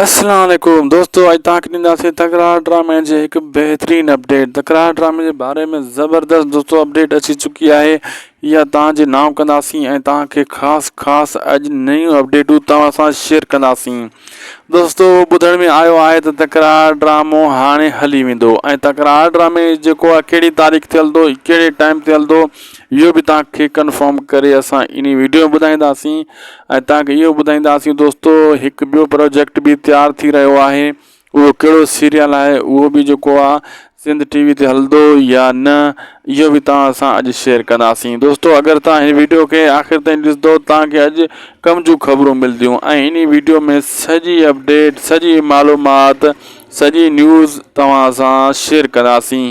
اسلام عليڪم دوستو اڄ توهان کي ڏينداسين تڪرار ڊرامي جي هڪ بهترين اپڊيٽ تڪرار ڊرامي جي باري ۾ زبردست دوستو اپڊيٽ اچي چڪي آهي اها توهان جي نام ڪنداسين ۽ توهان کي خاص خاص اڄ نيون اپڊيٽون توهان سان شيئر ڪنداسين دوستو ٻڌڻ ۾ آيو آهي ته تڪرار ڊرامو هاڻي هلي ويندو ۽ تڪرار ڊرامي جيڪو آهي ڪهڙي تاريخ تي هلندو ڪهڙي ٽائيم تي هلندو اهو به توهان کي ڪنفرم ڪري اسان انهي ويڊيو ۾ ٻڌائينداسين ۽ توهان کي اهو ٻڌائينداسين دوستو هڪ ٻيو پروجيڪٽ به تيار ٿي رهيو آهي اهو ڪهڙو سيريل آهي اهو به جيڪو آهي سنڌ ٽي وي تي هلندو يا نه اهو به توهان سان اڄ شيئر ڪنداسين دوستو اگر توهان هن ويڊيو کي آخر تائين ڏسندو توهان کي اڄ ڪم جون خبرون ملنديون ۽ انهي ويڊيو ۾ سڄي اپڊيٽ سڄي معلومات سڄي نيوز توهان سان شيئر ڪنداسين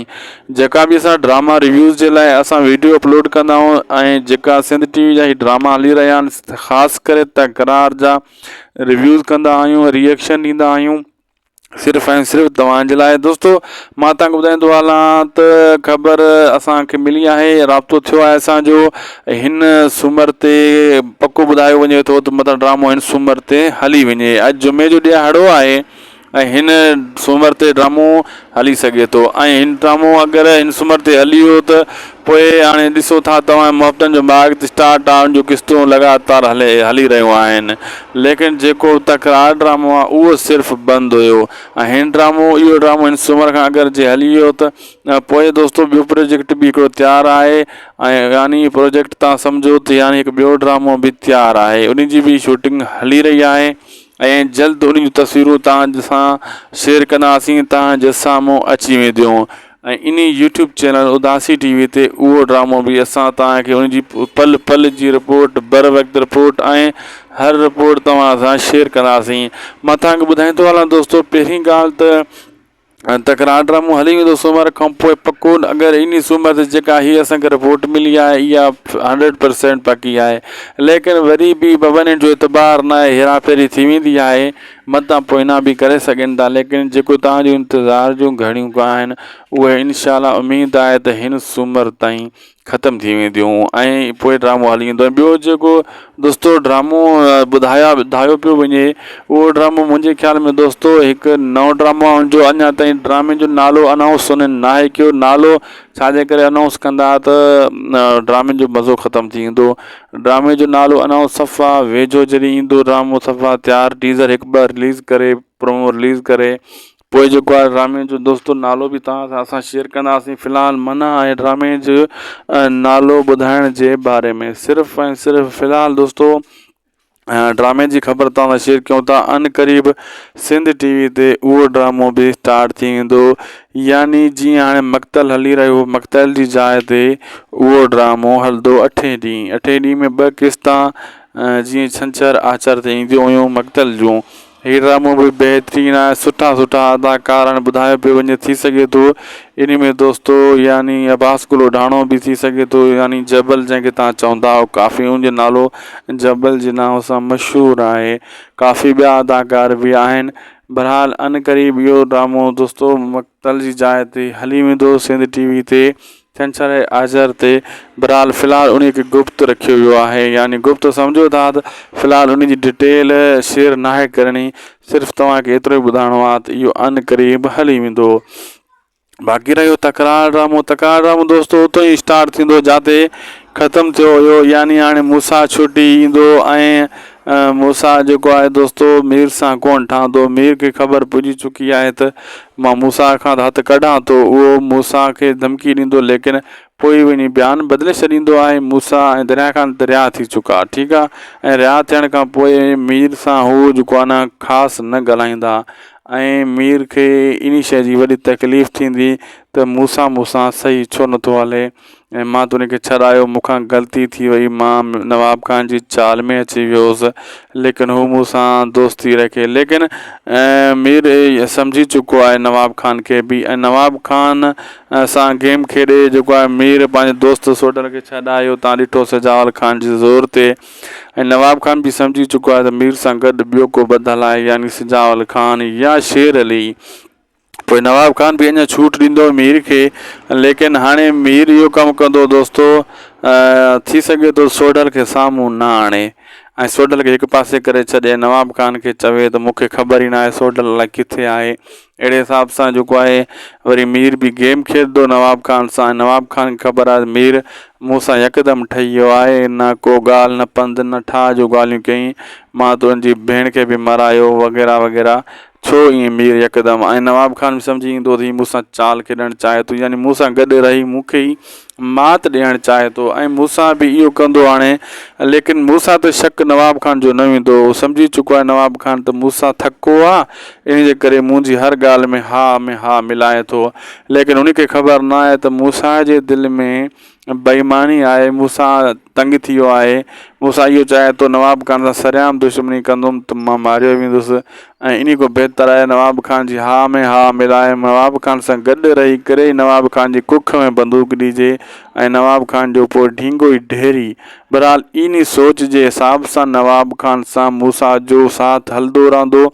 جيڪا به اسان ڊراما ريويوز جي لاء اسان ويڊيو اپلوڊ ڪندا آهيون ۽ جيڪا سنڌ ٽي وي جا هي ڊراما هلي رهيا آهن خاص ڪري تڪرار جا ريويوز ڪندا آهيون ريئڪشن ڏيندا آهيون صرف ۽ صرف توهان جي لاء دوستو مان توهان کي ٻڌائيندو هلان ته خبر اسان کي ملي آهي رابطو ٿيو آهي اسان جو هن سومر تي پڪو ٻڌايو وڃي ٿو ته مطلب ڊرامو هن سومر تي هلي وڃي اڄ جمعي جو ڏيهاڙو آهي ۽ هن سومر تي ڊرامو هلي سگهي ٿو ۽ هن ڊرامو اگر هن سومر تي هلي ويو ته پوء هاڻي ڏسو ٿا توهان محبتن جو ماڳ ته اسٽار ٽائون جون قسطون لڳاتار هلي هلي رهيون آهن ليڪن جيڪو تڪرار ڊرامو آهي اهو صرف بند هيو ۽ هن ڊرامو اهو ڊرامو هن سومر کان اگر جي هلي ويو ته پوء دوستو ٻيو پروجيڪٽ به هڪڙو تيار آهي ۽ يعني پروجيڪٽ تان سمجهو ته يعني هڪ ٻيو ڊرامو به تيار آهي ان جي به شوٽنگ هلي رهي آهي ۽ جلد ان جون تصويرون توهان سان شيئر ڪنداسين توهان جي سامهون اچي وينديون ۽ انهي يوٽيوب چينل اداسي ٽي وي تي اهو ڊرامو به اسان توهان کي ان جي پل پل جي رپورٽ بر وقت رپورٽ ۽ هر رپورٽ توهان سان شيئر ڪنداسين مان توهان کي ٻڌائيندو هلان دوستو پهرين ڳالهه ته تڪرار ڊرامو هلي ويندو سومر کان پوء پڪو اگر انهي سومر تي جيڪا هي اسان کي رپورٽ ملي آهي اها هنڊريڊ پرسينٽ پڪي آهي ليڪن وري به ببن جو اعتبار نه آهي هيرا ڦيري ٿي ويندي آهي متان پوئنا به ڪري سگهن ٿا ليڪن جيڪو توهان جو انتظار جون گهڙيون آهن اهي انشاء الله اميد آهي ته هن سومر تائين ختم ٿي وينديون ۽ پوء ڊرامو هلي ويندو ۽ ٻيو جيڪو دوستو ڊرامو ٻڌايا ٻڌايو پيو وڃي اهو ڊرامو منهنجي خيال ۾ دوستو هڪ نئون ڊرامو آهي ان جو اڃا تائين ڊرامي جو نالو انائونس انهن ناهي ڪيو نالو ڇاجي ڪري انائونس ڪندا ته ڊرامي جو مزو ختم ٿي ويندو ڊرامي جو نالو انائونس صفا ويجهو جڏهن ايندو ڊرامو صفا تيار ٽيزر هڪ ٻه رليز ڪري پرومو رليز ڪري پوء جيڪو آهي ڊرامي جو دوستو نالو به توهان سان اسان شيئر ڪنداسين في الحال منع آهي ڊرامي جو نالو ٻڌائڻ جي باري ۾ صرف ۽ صرف في الحال دوستو ڊرامي جي خبر توهان سان شيئر ڪيون ٿا ان قريب سنڌ ٽي وي تي اهو ڊرامو به اسٽارٽ ٿي ويندو يعني جيئن هاڻي مقتل هلي رهيو هو مقتل جي جاء تي اهو ڊرامو هلندو اٺين ڏينهن اٺين ڏينهن ۾ ٻه قسطا جيئن ڇنڇر آچر تي اينديون هيون مقتل جون هي ڊرامو به بهترين آهي سٺا سٺا اداڪار آهن ٻڌايو پيو وڃي ٿي سگهي ٿو انهي ۾ دوستو يعني عباس گل اوڍاڻو به ٿي سگهي ٿو يعني جبل جنهن کي تهان چوندا آهيو ڪافي ان جو نالو جبل جي نانء سان مشهور آهي ڪافي ٻيا اداڪار به آهن بهرحال ان قريب اهو ڊرامو دوستو مقتل جي جاء تي هلي ويندو سنڌ ٽي وي تي ڇنڇر ۽ آچر تي بھرحال في الحال انھي کي گپت رکيو ويو آھي يعني گپت سمجھو ٿا ته في الحال انھي جي ڊٽيل شيئر ناھي ڪرڻي صرف توھان کي ايترو ئي ٻڌائڻو آھي ته اھو عن قريب ھلي ويندو باقي رھيو تڪرار ڊرامو تڪرار ڊرامو دوستو اتو ئي اسٽارٽ ٿيندو جاتي ختم ٿيو ھيو يعني ھاڻي موسيٰ ڇٽي ايندو ۽ موسيٰ جيڪو آهي دوستو مير سان ڪونه ٺهندو. مير کي خبر پئجي چڪي آهي ته مان موسيٰ کان ته هٿ ڪڍان ٿو. اهو موسيٰ کي ڌمڪي ڏيندو ليڪن پوء وڃي بيان بدلي ڇڏيندو آهي. موسيٰ ۽ دريا خان ته رها ٿي چڪا ٺيڪ آ ۽ رها ٿيڻ کان پوء مير سان هو جيڪو آهي نه خاص نه ڳالهائيندا ۽ مير کي انهي شيء جي وڏي تڪليف ٿيندي ته موسيٰ مون سان صحيح ڇو نٿو هلي. ۽ مان تون کي ڇڏايو، مون کان غلطي ٿي وئي، مان نواب خان جي چال ۾ اچي ويو هوس، ليڪن هو مون سان دوستي رکي. ليڪن مير سمجهي چڪو آهي نواب خان کي به ۽ نواب خان سان گيم کيڏي جيڪو آهي مير پنهنجي دوست سوڍل کي ڇڏايو، تان ڏٺو سجاول خان جي زور تي ۽ نواب خان به سمجهي چڪو آهي ته مير سان گڏ ٻيو ڪو ٻڌل آهي يعني سجاول خان يا شير علي. پوء نواب خان به اڃا ڇوٽ ڏيندو مير کي ليڪن هاڻي مير اهو ڪم ڪندو دوستو ٿي سگهي ٿو سوڍل کي سامهون نه آڻي ۽ سوڍل کي هڪ پاسي ڪري ڇڏي ۽ نواب خان کي چوي ته مون کي خبر ئي ناهي سوڍل الائي ڪٿي آهي اهڙي حساب سان جيڪو آهي وري مير به گيم کيڏندو نواب خان سان ۽ نواب خان کي خبر آهي ته مير مون سان يڪدم ٺهي ويو آهي نه ڪو ڳالهه نه پنڌ نه ٺاهه جو ڳالهيون ڪيائين مان تنهنجي ڀيڻ کي به مرايو وغيره وغيره ڇو ائين مير يڪدم ۽ نواب خان به سمجهي ايندو ته هي مون سان چال کيڏڻ چاهي ٿو يعني مون سان گڏ رهي مون کي ئي مات ڏيڻ چاهي ٿو ۽ موسيٰ به اهو ڪندو هاڻي ليڪن موسيٰ تي شڪ نواب خان جو نه ويندو هو سمجهي چڪو آهي نواب خان ته موسيٰ ٿڪو آ ان جي ڪري منهنجي هر ڳالهه ۾ ها ۾ ها ملائي ٿو ليڪن هن کي خبر نه آهي ته موسيٰ جي دل ۾ بيماني آهي موسيٰ تنگ ٿي ويو آهي موسيٰ اهو چاهي ٿو نواب خان سان سرعام دشمني ڪندم ته مان ماريو ويندس ۽ انهي کان بهتر آهي نواب خان جي ها ۾ ها ملائي نواب خان سان گڏ رهي ڪري ئي نواب خان جي ڪک ۾ بندوق ڏجي ۽ نواب خان جو پوء ڍينگو ئي ڍيري. بهرحال انهي سوچ جي حساب سان نواب خان سان موسيٰ جو ساٿ هلندو رهندو.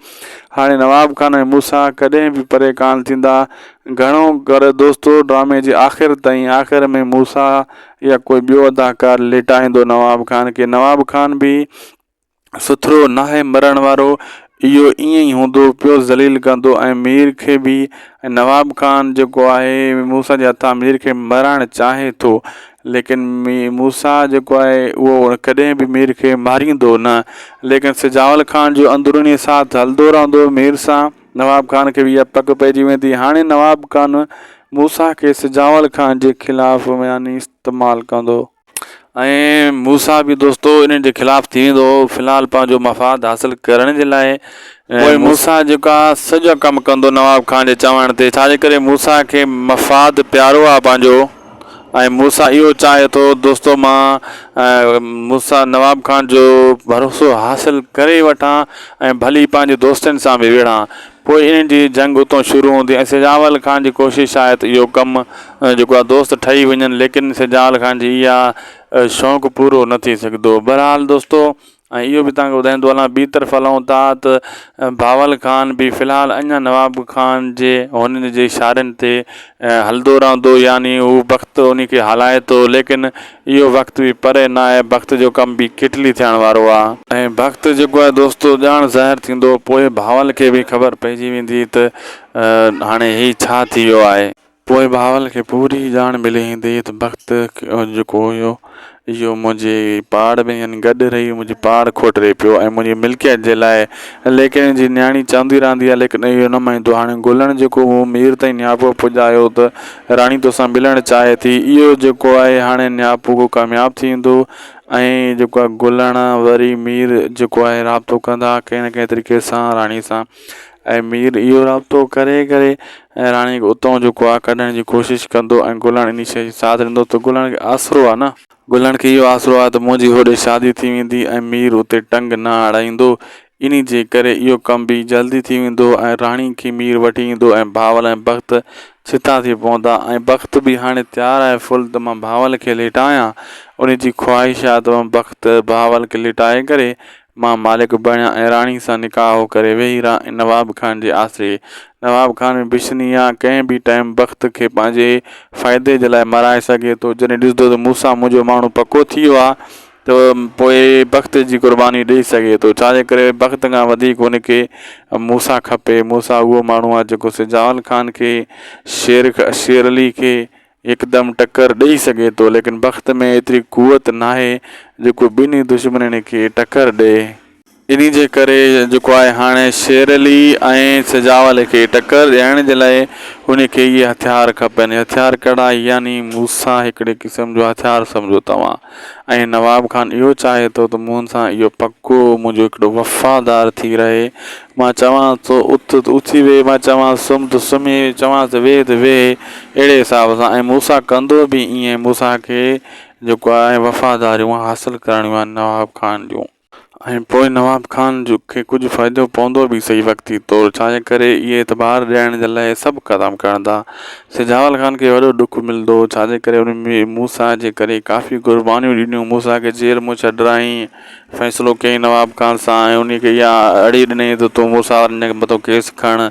هاڻي نواب خان ۽ موسيٰ ڪڏهن به پري ڪانه ٿيندا. گهڻو ڪري دوستو ڊرامي جي آخر تائين آخر ۾ موسيٰ يا ڪوئي ٻيو اداڪار ليٽائيندو نواب خان کي. نواب خان به سٿرو ناهي مرڻ وارو اهو ائين ئي هوندو پيو ذليل ڪندو ۽ مير کي به ۽ نواب خان جيڪو آهي موسيٰ جي هٿان مير کي مرائڻ چاهي ٿو ليڪن موسيٰ جيڪو آهي اهو ڪڏهن به مير کي ماريندو نه ليڪن سجاول خان جو اندروني ساٿ هلندو رهندو مير سان نواب خان کي به اها پڪ پئجي ويندي هاڻي نواب خان موسيٰ کي سجاول خان جي خلاف يعني استعمال ڪندو. ۽ موسيٰ به دوستو انهن جي خلاف ٿي ويندو هو في الحال پنهنجو مفاد حاصل ڪرڻ جي لاء پوء موسيٰ جيڪا سڄو ڪم ڪندو نواب خان جي چوڻ تي ڇا جي ڪري موسيٰ کي مفاد پيارو آ پنهنجو ۽ موسيٰ اهو چاهي ٿو دوستو مان موسيٰ نواب خان جو ڀروسو حاصل ڪري وٺان ۽ ڀلي پنهنجي دوستن سان به وڙهان پوء انهن جي جنگ اتان شروع هوندي ۽ سجاول خان جي ڪوشش آهي ته اهو ڪم جيڪو آهي دوست ٺهي وڃن ليڪن سجاول خان جي اها شوق پورو نه ٿي سگهندو بهرحال دوستو ۽ اهو به توهان کي ٻڌائيندو هلان ٻي طرف هلون ٿا ته بهاول خان به في الحال اڃا نواب خان جي هنن جي اشارن تي هلندو رهندو يعني هو بخت ان کي هلائي ٿو ليڪن اهو وقت به پري نه آهي بخت جو ڪم به ڪٽلي ٿيڻ وارو آ. ۽ بخت جيڪو آهي دوستو ڄاڻ ظاهر ٿيندو پوء بهاول کي به خبر پئجي ويندي ته هاڻي هي ڇا ٿي ويو آهي. پوء بهاول کي پوري ڄاڻ ملي ويندي ته بخت جيڪو هيو اهو منهنجي پاڙ ۾ يعني گڏ رهي منهنجي پاڙ کوٽري پيو ۽ منهنجي ملڪيت جي لاء ليڪن جي نياڻي چوندي رهندي آهي ليڪن اهو نه مڃيندو هاڻي گلڻ جيڪو هو مير تائين نياپو پڄايو ته راڻي توسان ملڻ چاهي ٿي اهو جيڪو آهي هاڻي نياپو ڪامياب ٿي ويندو ۽ جيڪو آهي گلڻ وري مير جيڪو آهي رابطو ڪندا ڪنهن نه ڪنهن طريقي سان راڻي سان ۽ مير اهو رابطو ڪري ڪري ۽ راڻي کي اتان جيڪو آهي ڪڍڻ جي ڪوشش ڪندو ۽ گلڻ انهي شيء جو ساٿ ڏيندو ته گلڻ کي آسرو آهي نه. گلڻ کي اهو آسرو آهي ته منهنجي هوڏي شادي ٿي ويندي ۽ مير اتي ٽنگ نه اڙائيندو انهي جي ڪري اهو ڪم به جلدي ٿي ويندو ۽ راڻي کي مير وٺي ايندو ۽ بهاول ۽ بخت ڇتا ٿي پوندا ۽ بخت به هاڻي تيار آهي فل ته مان بهاول کي ليٽايان انهي جي خواهش آهي ته مان بخت بهاول کي ليٽائي ڪري مان مالڪ بڻيان ۽ راڻي سان نڪاح ڪري ويهي رهان ۽ نواب خان جي آسري نواب خان ۾ بشني آ ڪنهن به ٽائيم بخت کي پنهنجي فائدي جي لاء مارائي سگهي ٿو جڏهن ڏسندو ته مون سان منهنجو ماڻهو پڪو ٿي ويو آ ته پوء بخت جي قرباني ڏئي سگهي ٿو ڇا جي ڪري بخت کان وڌيڪ هن کي موسيٰ کپي موسيٰ اهو ماڻهو آهي جيڪو سجاول خان کي شير شير علي کي هڪدم ٽڪر ڏئي سگهي ٿو ليڪن بخت ۾ ايتري قوت ناهي جيڪو ٻنهي دشمنن کي ٽڪر ڏئي. انهي جي ڪري جيڪو آهي هاڻي شير علي ۽ سجاول کي ٽڪر ڏيڻ جي لاء هن کي اهي هٿيار کپن. هٿيار ڪهڙا يعني موسيٰ هڪڙي قسم جو هٿيار سمجهو توهان ۽ نواب خان اهو چاهي ٿو ته مون سان اهو پڪو منهنجو هڪڙو وفادار ٿي رهي مان چوانس ٿو اٿ ته اٿي ويهه مان چوانس سمهه ته سمهي چوانس ته ويهه ته ويهي اهڙي حساب سان ۽ موسيٰ ڪندو به ائين موسيٰ کي جيڪو آهي وفاداريون حاصل ڪرڻيون آهن نواب خان جون. ۽ پوء نواب خان کي ڪجهه فائدو پوندو به سهي وقتي طور، ڇا جي ڪري اهي اعتبار ڏيارڻ جي لاء سڀ قدم کڻندا. سجاول خان کي وڏو ڏک ملندو، ڇا جي ڪري ان موسيٰ جي ڪري ڪافي قربانيون ڏنيون، موسيٰ کي جيل مان ڇڏرائين، فيصلو ڪيائين نواب خان سان ۽ انهي کي اها اڙي ڏنائين ته تون موسيٰ وارن جي مٿان ڪيس کڻ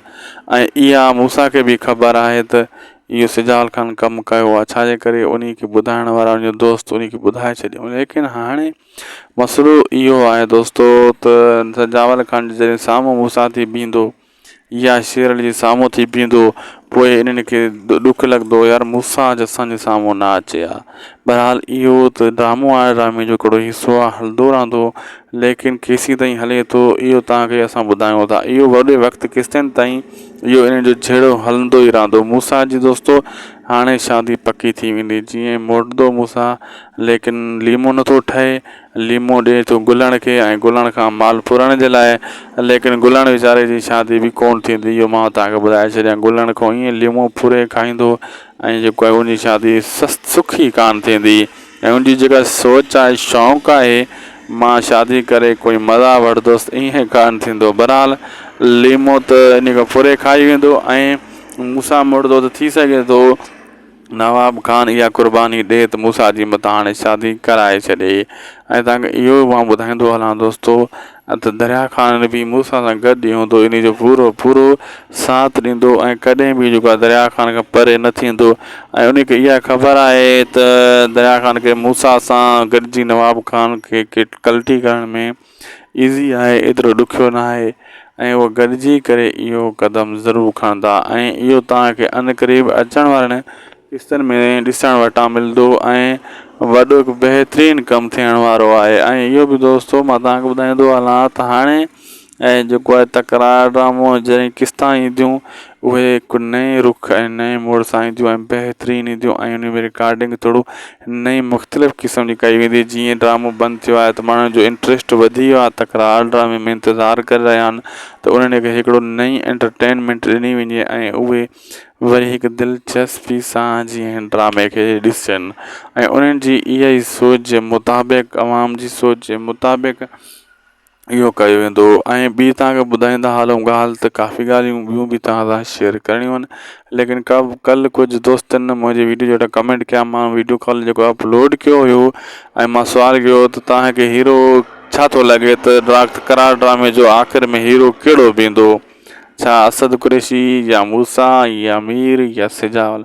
۽ اها موسيٰ کي به خبر آهي ته. اهو سجاول خان ڪم ڪيو آهي ڇا جي ڪري انهي کي ٻڌائڻ وارا ان جو دوست انهي کي ٻڌائي ڇڏيو ليڪن هاڻي مسئلو اهو آهي دوستو ته سجاول خان جڏهن سامهون موسيٰ ٿي بيهندو يا شير علي جي سامهون ٿي بيهندو پوء انهن کي ڏک لڳندو يار موسيٰ اڄ اسان جي سامهون نه اچي ها بهرحال اهو ته ڊرامو آهي ڊرامي جو هڪڙو حصو آهي هلندو رهندو ليڪن ڪيسين تائين هلي ٿو اهو توهان کي اسان ٻڌايون ٿا اهو وڏي وقت ڪيستائين تائين اهو انهن جو جهيڙو هلندو ئي رهندو موسيٰ جي دوستو هاڻي شادي پڪي ٿي ويندي جيئن موٽندو موسيٰ ليڪن ليمو نٿو ٺهي ليمو ڏئي ٿو گلڻ کي ۽ گلڻ کان مال ڦرڻ جي لاء ليڪن گلڻ ويچاري جي شادي به ڪونه ٿيندي اهو مان توهان کي ٻڌائي ڇڏيان گلڻ کان ائين ليمو ڦري کائيندو ۽ جيڪو آهي ان جي شادي سکي ڪانه ٿيندي ۽ ان جي جيڪا سوچ آهي شوق آهي مان شادي ڪري ڪوئي مزا وٺندس ائين ڪانه ٿيندو بهرحال ليمو ته ان کان ڦري کائي ويندو ۽ موسيٰ مڙندو ته ٿي سگهي ٿو نواب خان اها قرباني ڏي ته موسيٰ جي متان هاڻي شادي ڪرائي ڇڏي ۽ توهان کي اهو به مان ٻڌائيندو هلان دوستو ته دريا خان به موسيٰ سان گڏ ئي هوندو انهي جو پورو پورو ساٿ ڏيندو ۽ ڪڏهن به جيڪو آهي دريا خان کان پري نه ٿيندو ۽ انهي کي اها خبر آهي ته دريا خان کي موسيٰ سان گڏجي نواب خان کي ڪلٽي ڪرڻ ۾ ايزي آهي ايترو ڏکيو ناهي ۽ اهي گڏجي ڪري اهو قدم ضرور کڻندا ۽ اهو توهان کي عنقريب اچڻ وارن قسطن ۾ ڏسڻ وٽان ملندو ۽ وڏو هڪ بهترين ڪم ٿيڻ وارو آهي ۽ اهو به دوستو مان توهان کي ٻڌائيندو هلان ته هاڻي ۽ جيڪو آهي تڪرار ڊرامو جڏهن قسطا اينديون اهي هڪ نئين رخ ۽ نئين موڙ سان اينديون ۽ بهترين اينديون ۽ ان ۾ رڪارڊنگ ٿورو نئين مختلف قسم جي ڪئي ويندي جيئن ڊرامو بند ٿيو آهي ته ماڻهن جو انٽريسٽ وڌي ويو آهي تڪرار ڊرامي ۾ انتظار ڪري رهيا آهن ته انهن کي هڪڙو نئين انٽرٽينمينٽ ڏني وڃي ۽ اهي وري هڪ دلچسپي سان جيئن هن ڊرامي کي ڏسن ۽ انهن جي اها ئي سوچ جي مطابق عوام جي سوچ جي مطابق اهو ڪيو ويندو هو ۽ ٻي توهان کي ٻڌائيندا هلون ڳالهه ته ڪافي ڳالهيون ٻيون به توهان سان شيئر ڪرڻيون آهن ليڪن ڪلهه ڪجهه دوستن منهنجي ويڊيو جي هيٺان ڪمينٽ ڪيا مان ويڊيو ڪال جيڪو اپلوڊ ڪيو هيو ۽ مان سوال ڪيو ته توهان کي هيرو ڇا ٿو لڳي ته تڪرار ڊرامي جو آخر ۾ هيرو ڪهڙو بيهندو ڇا اسد قريشي يا موسيٰ يا مير يا سجاول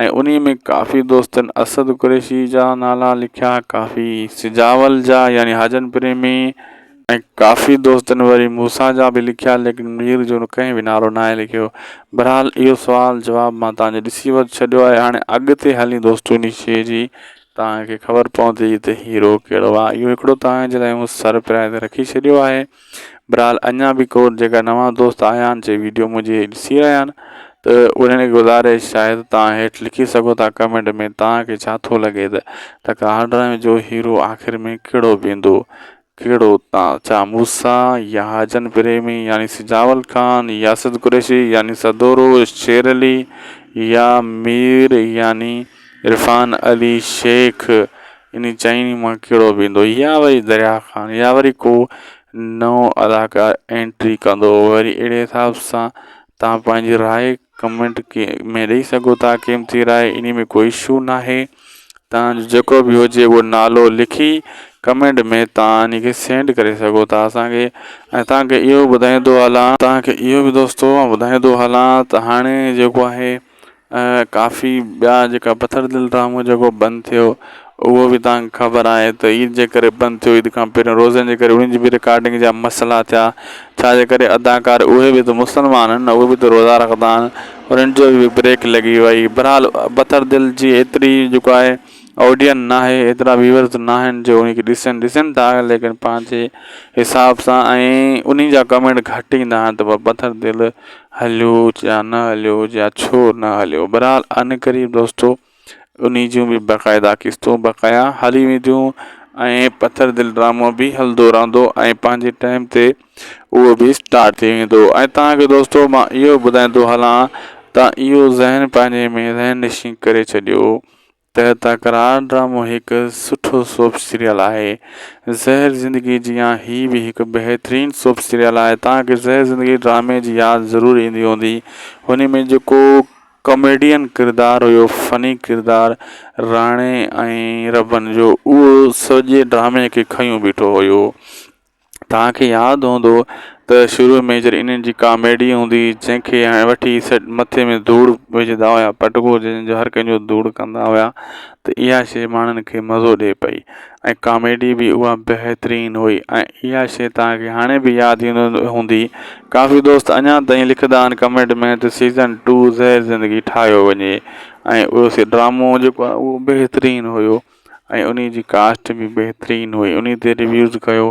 ۽ انهي ۾ ڪافي دوستن اسد قريشي جا نالا لکيا ڪافي سجاول جا يعني حاجن پريمي ۽ ڪافي دوستن وري موسيٰ جا به لکيا ليڪن مير جو ڪنهن به نالو ناهي لکيو بهرحال اهو سوال جواب مان توهان جو ڏسي وٺ ڇڏيو آهي هاڻي اڳتي هلي دوستو انهي شي جي توهان کي خبر پوندي ته هيرو ڪهڙو آهي اهو هڪڙو توهان جي لاء مون سرپرائز رکي ڇڏيو آهي بھرحال اڃا به ڪو جيڪا نوان دوست آيا آهن جي ويڊيو منهنجي ڏسي رهيا آهن ته انهن کي گذارش آهي ته توهان هيٺ لکي سگهو ٿا ڪمينٽ ۾ توهان کي ڇا ٿو لڳي ته تڪرار ڊرامي جو هيرو آخر ۾ ڪهڙو بيهندو ڪهڙو تان ڇا موسيٰ يا حاجن پريمي يعني سجاول خان يا اسد قريشي يعني سدورو شير علي يا مير يعني عرفان علي شيخ انهي چئني مان ڪهڙو به ايندو يا وري دريا خان يا وري ڪو نئون اداڪار انٽري ڪندو وري اهڙي حساب سان توهان پنهنجي راء ڪمينٽ ۾ ڏئي سگهو ٿا قيمتي راء انهي ۾ ڪوئي اشو ناهي توهان جو جيڪو به هجي اهو نالو لکي ڪمينٽ ۾ توهان انهي کي سينڊ ڪري سگهو ٿا اسان کي ۽ توهان کي اهو ٻڌائيندو هلان توهان کي اهو به دوستو ٻڌائيندو هلان ته هاڻي جيڪو آهي ڪافي ٻيا جيڪا پٿر دل ڊرامو جيڪو بند ٿيو اهو به توهان کي خبر آهي ته عيد جي ڪري بند ٿيو عيد کان پهريون روزن جي ڪري انهن جي به رڪارڊنگ جا مسئلا ٿيا ڇا جي ڪري اداڪار اهي به ته مسلمان آهن نه اهي به ته روزا رکندا آهن انهن جو به بريڪ لڳي وئي بهرحال پٿر دل جي ايتري جيڪو آهي آڊين ناهي ايترا ويورز ناهن جو انهي کي ڏسن ڏسن ٿا ليڪن پنهنجي حساب سان ۽ انهي جا ڪمينٽ گهٽ ايندا آهن ته پٿر دل هليو يا نه هليو يا ڇو نه هليو بهرحال عنقريب دوستو انهي جون به باقاعده قسطون بقايا هلي وينديون ۽ پٿر دل ڊرامو به هلندو رهندو ۽ پنهنجي ٽائيم تي اهو به اسٽارٽ ٿي ويندو ۽ توهان کي دوستو مان اهو ٻڌائيندو هلان ته اهو ذهن پنهنجي ۾ ذهن نشين ڪري ڇڏيو ته تڪرار ڊرامو هڪ سٺو سوپ سيريل آهي. زهر زندگي جيان هي به هڪ بهترين سوپ سيريل آهي. توهان کي زهر زندگي ڊرامي جي ياد ضرور ايندي هوندي. هن ۾ جيڪو ڪاميڊين ڪردار هيو فني ڪردار راڻي ۽ ربن جو اهو سڄي ڊرامي کي کنيو بيٺو هيو. توهان کي ياد هوندو ته شروع ۾ جڏهن انهن جي ڪاميڊي هوندي هئي جنهن کي هاڻي وٺي سڏ مٿي ۾ ڌوڙ وجهندا هيا پٽڪو جنهن جو هر ڪنهن جو ڌوڙ ڪندا هيا ته اها شيء ماڻهن کي مزو ڏئي پئي ۽ ڪاميڊي به اها بهترين هئي ۽ اها شيء توهان کي هاڻي به ياد هوندي ڪافي دوست اڃا تائين لکندا آهن ڪمينٽ ۾ ته سيزن ٽو زهر زندگي ٺاهيو وڃي ۽ اهو ڊرامو جيڪو آهي اهو بهترين هيو ۽ انهي جي ڪاسٽ به بهترين هئي انهي تي ريويوز ڪيو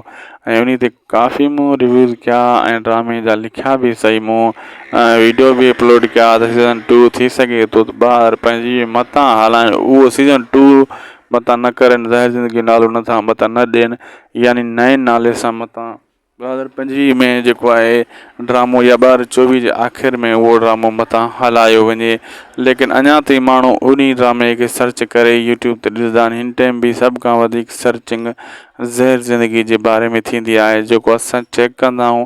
۽ انهي تي ڪافي مون ريويوز ڪيا ۽ ڊرامي جا لکيا به سهي مون ويڊيو به اپلوڊ ڪيا ته سيزن ٽو ٿي سگهي ٿو ته ٻاهر پنهنجي متان هلائن اهو سيزن ٽو متان نه ڪرن زهر زندگي نالو نٿا متان نه ڏين يعني نئين نالي سان متان 2025 ۾ جيڪو آهي ڊرامو يا 2024 جي آخر ۾ اهو ڊرامو متان هلايو وڃي ليڪن اڃا تائين ماڻهو انهي ڊرامي کي سرچ ڪري يوٽيوب تي ڏسندا آهن هن ٽائيم به سڀ کان وڌيڪ سرچنگ زهر زندگي جي باري ۾ ٿيندي آهي جيڪو اسان چيڪ ڪندا آهيون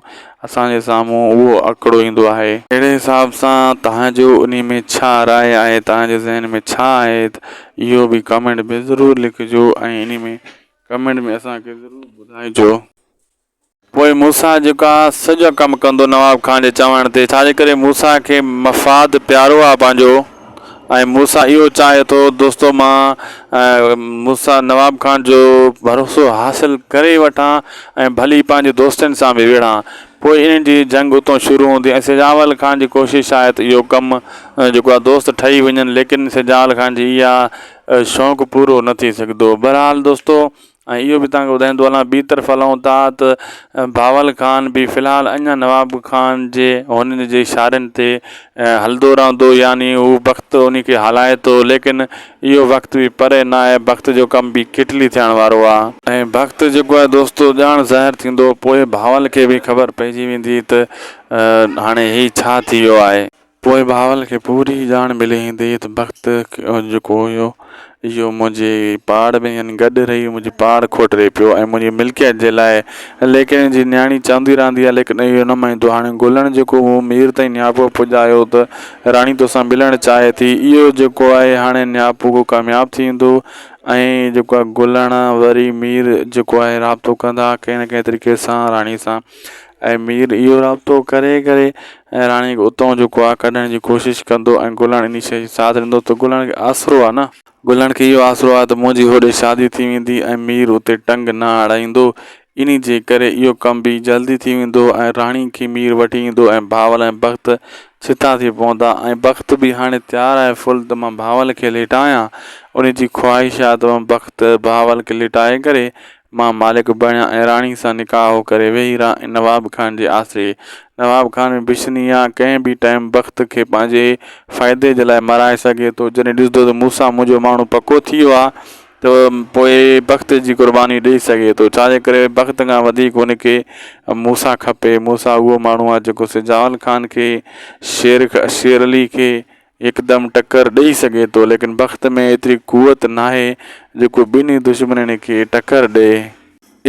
اسان جي سامهون اهو اکڙو ايندو آهي. اهڙي حساب سان توهان جو انهي ۾ ڇا راء آهي توهان جي ذهن ۾ ڇا آهي اهو به ڪمينٽ ۾ ضرور لکجو ۽ انهي ۾ ڪمينٽ ۾ اسان کي ضرور ٻڌائجو. پوء موسيٰ جيڪو آ سڄو ڪم ڪندو نواب خان جي چوڻ تي، ڇا جي ڪري موسيٰ کي مفاد پيارو آ پنهنجو ۽ موسيٰ اهو چاهي ٿو دوستو مان موسيٰ نواب خان جو ڀروسو حاصل ڪري وٺان ۽ ڀلي پنهنجي دوستن سان به وڙهان پوء انهن جي جنگ اتون شروع هوندي ۽ سجاول خان جي ڪوشش آهي ته اهو ڪم جيڪو آ دوست ٺهي وڃن ليڪن سجاول خان جي اها شوق پورو نه ٿي سگهندو بهرحال دوستو ۽ اهو به توهان کي ٻڌائيندو هلان ٻي طرف هلون ٿا ته بهاول خان به في الحال اڃا نواب خان جي هنن جي اشارن تي هلندو رهندو يعني هو بخت ان کي هلائي ٿو ليڪن اهو وقت به پري نه آهي بخت جو ڪم به ڪٽلي ٿيڻ وارو آهي. ۽ بخت جيڪو آهي دوستو ڄاڻ ظاهر ٿيندو پوء بهاول کي به خبر پئجي ويندي ته هاڻي هي ڇا ٿي ويو آهي. پوء بهاول کي پوري ڄاڻ ملي ايندي ته بخت جيڪو هيو اهو منهنجي پاڙ ۾ يعني گڏ رهي منهنجي پاڙ کوٽري پيو ۽ منهنجي ملڪيت جي لاء ليڪن جي نياڻي چوندي رهندي آهي ليڪن اهو نه مڃيندو هاڻي گلڻ جيڪو هو مير تائين نياپو پڄايو ته راڻي توسان ملڻ چاهي ٿي اهو جيڪو آهي هاڻي نياپو ڪامياب ٿي ويندو ۽ جيڪو آهي گلڻ وري مير جيڪو آهي رابطو ڪندا ڪنهن نه ڪنهن طريقي سان راڻي سان ۽ مير اهو رابطو ڪري ڪري ۽ راڻي کي اتئون جيڪو آ ڪڍڻ جي ڪوشش ڪندو ۽ گلڻ انهي شيء جو ساٿ ڏيندو ته گلڻ کي آسرو آ نه. گلڻ کي اهو آسرو آ ته منهنجي هوڏي شادي ٿي ويندي ۽ مير اتي ٽنگ نه اڙائيندو انهي جي ڪري اهو ڪم به جلدي ٿي ويندو ۽ راڻي کي مير وٺي ايندو ۽ بهاول ۽ بخت ڇتا ٿي پوندا ۽ بخت به هاڻي تيار آهي فل ته مان بهاول کي ليٽايان انهي جي خواهش آ ته مان بخت بهاول کي ليٽائي ڪري مان مالڪ بڻيان ۽ راڻي سان نڪاح ڪري ويهي رهان ۽ نواب خان جي آسري نواب خان ۾ بشني يا ڪنهن به ٽائيم بخت کي پنهنجي فائدي جي لاء مارائي سگهي ٿو جڏهن ڏسندو ته مون سان منهنجو ماڻهو پڪو ٿي ويو آهي ته پوء بخت جي قرباني ڏئي سگهي ٿو ڇا جي ڪري بخت کان وڌيڪ هن کي موسيٰ کپي موسيٰ اهو ماڻهو آهي جيڪو سجاول خان کي شير شير علي کي هڪدم ٽڪر ڏئي سگهي ٿو ليڪن بخت ۾ ايتري قوت ناهي جيڪو ٻنهي دشمنن کي ٽڪر ڏئي.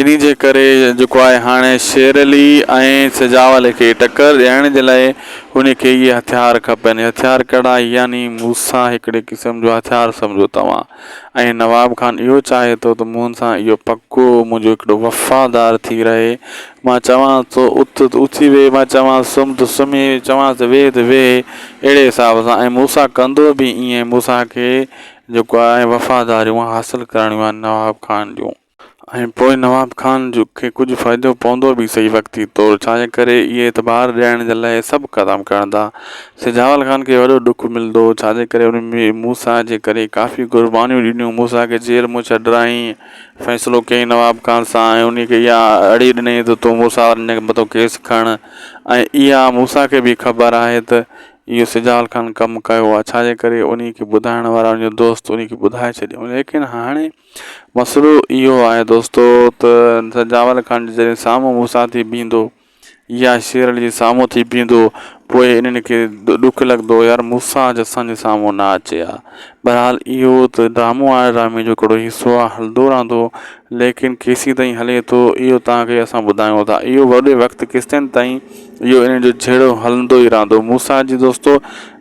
انهي جي ڪري جيڪو آهي هاڻي شير علي ۽ سجاول کي ٽڪر ڏيڻ جي لاء هن کي اهي هٿيار کپن. هٿيار ڪهڙا يعني موسيٰ هڪڙي قسم جو هٿيار سمجهو توهان ۽ نواب خان اهو چاهي ٿو ته مون سان اهو پڪو منهنجو هڪڙو وفادار ٿي رهي. مان چوانس ٿو اٿ ته اٿي ويهه، مان چوانس سمهه ته سمهي، چوانس ته ويهه ته ويهي، اهڙي حساب سان ۽ موسيٰ ڪندو به ائين. موسيٰ کي جيڪو آهي وفاداريون حاصل ڪرڻيون آهن نواب خان جون. ۽ پوء نواب خان جو کي ڪجهه فائدو پوندو به سهي وقتي طور، ڇا جي ڪري اهي اعتبار ڏيارڻ جي لاء سڀ قدم کڻندا. سجاول خان کي وڏو ڏک ملندو، ڇا جي ڪري ان موسيٰ جي ڪري ڪافي قربانيون ڏنيون، موسيٰ کي جيل مان ڇڏرائين، فيصلو ڪيائين نواب خان سان ۽ انهي کي اها اڙي ڏنائين ته تون موسيٰ وارن جي مٿو ڪيس کڻ ۽ اها موسيٰ کي به خبر آهي ته اهو سجاول خان ڪم ڪيو آهي، ڇا جي ڪري انهي کي ٻڌائڻ وارا ان جو دوست انهي کي ٻڌائي ڇڏيو ليڪن هاڻي مسئلو اهو آهي دوستو ته سجاول خان جڏهن سامهون موسيٰ ٿي بيهندو يا شير علي جي سامهون ٿي بيهندو پوء انهن کي ڏک لڳندو يار موسيٰ اڄ اسان جي سامهون نه اچي ها بهرحال اهو ته ڊرامو آهي ڊرامي جو هڪڙو حصو آهي هلندو رهندو ليڪن ڪيسين تائين هلي ٿو اهو توهان کي اسان ٻڌايون ٿا اهو وڏي وقت ڪيستائين تائين اهو انهن جو جهيڙو هلندو ئي رهندو. موسيٰ جي دوستو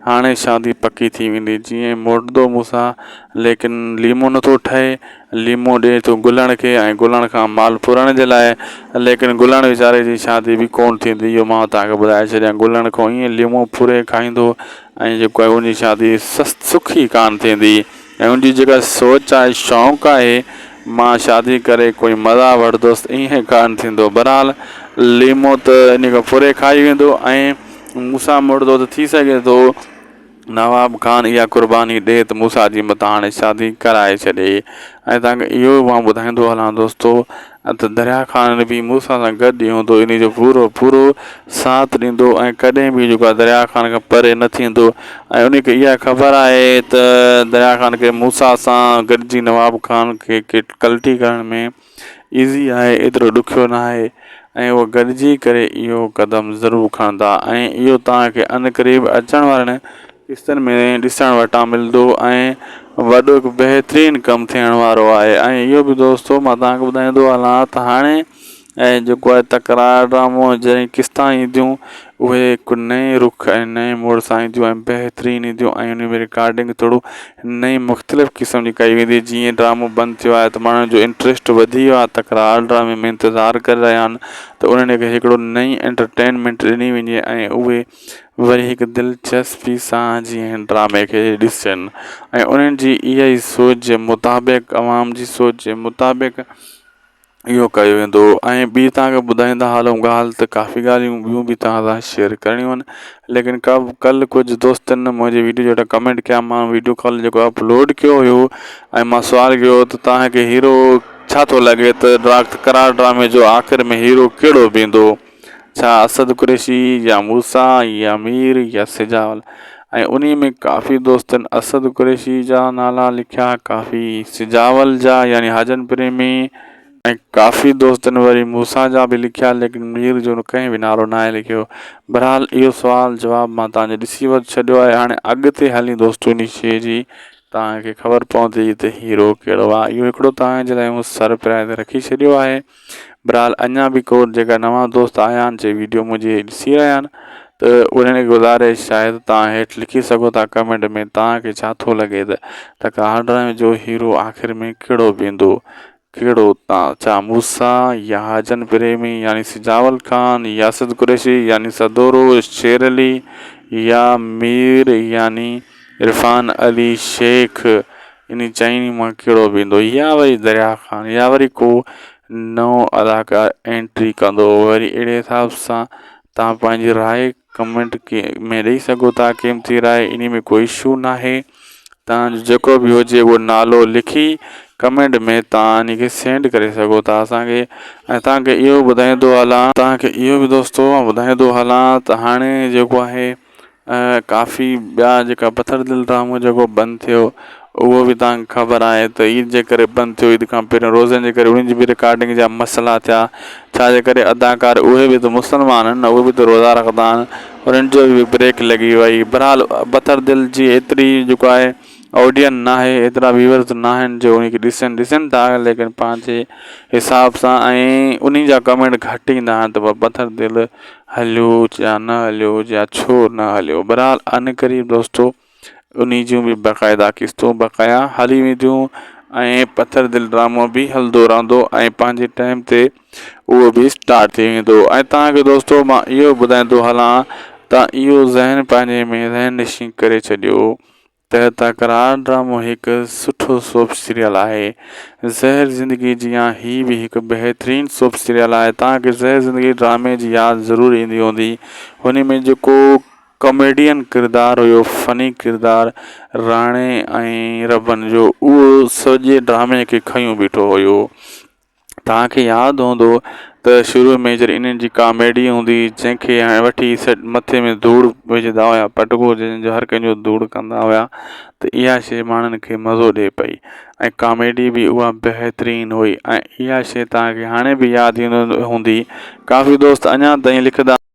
هاڻي شادي پڪي ٿي ويندي جيئن موٽندو موسيٰ ليڪن ليمو نٿو ٺهي ليمو ڏئي ٿو گلڻ کي ۽ گلڻ کان مال ڦرڻ جي لاء ليڪن گلڻ ويچاري جي شادي به ڪونه ٿيندي اهو مان توهان کي ٻڌائي ڇڏيان گلڻ کان ائين ليمو ڦري کائيندو ۽ جيڪو آهي ان جي شادي سکي ڪانه ٿيندي ۽ ان جي جيڪا سوچ آهي شوق آهي مان شادي ڪري ڪوئي مزا وٺندس ائين ڪانه ٿيندو بهرحال ليمو ته ان کان ڦري کائي ويندو ۽ موسيٰ مڙندو ته ٿي سگهي ٿو نواب خان اها قرباني ڏي ته موسيٰ جي متان هاڻي شادي ڪرائي ڇڏي ۽ توهان کي اهو به مان ٻڌائيندو هلان دوستو ته دريا خان به موسيٰ سان گڏ ئي هوندو انهي جو پورو پورو ساٿ ڏيندو ۽ ڪڏهن به جيڪو آهي دريا خان کان پري نه ٿيندو ۽ انهي کي اها خبر آهي ته دريا خان کي موسيٰ سان گڏجي نواب خان کي ڪلٽي ڪرڻ ۾ ايزي آهي ايترو ڏکيو نه آهي ۽ اهو گڏجي ڪري اهو قدم ضرور کڻندا ۽ اهو توهان کي عنقريب اچڻ وارن قسطن ۾ ڏسڻ وٽان ملندو ۽ وڏو هڪ بهترين ڪم ٿيڻ وارو آهي ۽ اهو به دوستو مان توهان کي ٻڌائيندو هلان ته هاڻي ۽ جيڪو آهي تڪرار ڊرامو جڏهن قسطا اينديون اهي هڪ نئين رخ ۽ نئين موڙ سان اينديون ۽ بهترين اينديون ۽ ان ۾ رڪارڊنگ ٿورو نئين مختلف قسم جي ڪئي ويندي جيئن ڊرامو بند ٿيو آهي ته ماڻهن جو انٽريسٽ وڌي ويو آهي تڪرار ڊرامي ۾ انتظار ڪري رهيا آهن ته انهن کي هڪڙو نئين انٽرٽينمينٽ ڏني وڃي ۽ اهي وري هڪ دلچسپي سان جيئن هن ڊرامي کي ڏسن ۽ انهن جي اها ئي سوچ جي مطابق عوام جي سوچ جي مطابق اهو ڪيو ويندو ۽ ٻي توهان کي ٻڌائيندا هلون ڳالهه ته ڪافي ڳالهيون ٻيون به توهان سان شيئر ڪرڻيون آهن ليڪن ڪلهه ڪجهه دوستن منهنجي ويڊيو جي هيٺان ڪمينٽ ڪيا مان ويڊيو ڪال جيڪو اپلوڊ ڪيو هيو ۽ مان سوال ڪيو ته توهان کي هيرو ڇا ٿو لڳي ته تڪرار ڊرامي جو آخر ۾ هيرو ڪهڙو بيهندو ڇا اسد قريشي يا موسيٰ يا مير يا سجاول ۽ انهي ۾ ڪافي دوستن اسد قريشي جا نالا لکيا ڪافي سجاول جا يعني حاجن پريمي ۽ ڪافي دوستن وري موسيٰ جا به لکيا ليڪن مير جو ڪنهن به نالو ناهي لکيو بهرحال اهو سوال جواب مان توهان جي ڏسي وڌ ڇڏيو آهي هاڻي اڳتي هلي دوستو انهي شي جي توهان کي خبر پوندي ته هيرو ڪهڙو آهي اهو هڪڙو توهان جي لاء مون سرپرائز رکي ڇڏيو آهي بھرحال اڃا به ڪو جيڪا نوان دوست آيا آهن جي ويڊيو منهنجي ڏسي رهيا آهن ته انهن کي گذارش آهي ته توهان هيٺ لکي سگهو ٿا ڪمينٽ ۾ توهان کي ڇا ٿو لڳي ته تڪرار ڊرامي جو هيرو آخر ۾ ڪهڙو بيهندو ڪهڙو تان ڇا موسيٰ يا حاجن پريمي يعني سجاول خان يا اسد قريشي يعني سدورو شير علي يا مير يعني عرفان علي شيخ انهي چئني مان ڪهڙو به ايندو يا وري دريا خان يا وري ڪو نئون اداڪار انٽري ڪندو وري اهڙي حساب سان توهان پنهنجي راء ڪمينٽ ۾ ڏئي سگهو ٿا قيمتي راء انهي ۾ ڪو اشو ناهي توهان جو جيڪو به هجي اهو نالو لکي ڪمينٽ ۾ توهان انهي کي سينڊ ڪري سگهو ٿا اسان کي ۽ توهان کي اهو ٻڌائيندو هلان توهان کي اهو به دوستو ٻڌائيندو هلان ته هاڻي جيڪو آهي ڪافي ٻيا جيڪا پٿر دل ڊرامو جيڪو بند ٿيو اهو به توهان کي خبر آهي ته عيد جي ڪري بند ٿيو عيد کان پهريون روزن جي ڪري انهن جي به رڪارڊنگ جا مسئلا ٿيا ڇا جي ڪري اداڪار اهي به ته مسلمان آهن اهي به ته روزا رکندا آهن انهن جو به بريڪ لڳي وئي بهرحال پٿر دل جي ايتري جيڪو آهي آڊين ناهي ايترا ويورز ناهن جو انهي کي ڏسن ڏسن ٿا ليڪن پنهنجي حساب سان ۽ انهي جا ڪمينٽ گهٽ ايندا آهن ته پٿر دل هليو يا نه هليو يا ڇو نه هليو بهرحال ان قريب دوستو انهي جون به باقاعده قسطون بقايا هلي وينديون ۽ پٿر دل ڊرامو به هلندو رهندو ۽ پنهنجي ٽائيم تي اهو به اسٽارٽ ٿي ويندو ۽ توهان کي دوستو مان اهو ٻڌائيندو هلان ته اهو ذهن پنهنجي ۾ ذهن نشين ڪري ڇڏيو ته تڪرار ڊرامو هڪ سٺو سوپ سيريل آهي. زهر زندگي جيان هي به هڪ بهترين سوپ سيريل آهي. توهان کي زهر زندگي ڊرامي جي ياد ضرور ايندي هوندي. هن ۾ جيڪو ڪاميڊين ڪردار هيو فني ڪردار راڻي ۽ ربن جو اهو سڄي ڊرامي کي کنيو بيٺو هيو. توهان کي ياد هوندو ته شروع ۾ جڏهن انهن جي ڪاميڊي هوندي هئي جنهن کي هاڻي وٺي مٿي ۾ ڌوڙ وجهندا هيا پٽڪو جنهن جو هر ڪنهن جو ڌوڙ ڪندا هيا ته اها شيء ماڻهن کي مزو ڏئي پئي ۽ ڪاميڊي به اها بهترين هئي ۽ اها شيء توهان کي هاڻي به ياد ايندي هوندي ڪافي دوست اڃا تائين لکندا.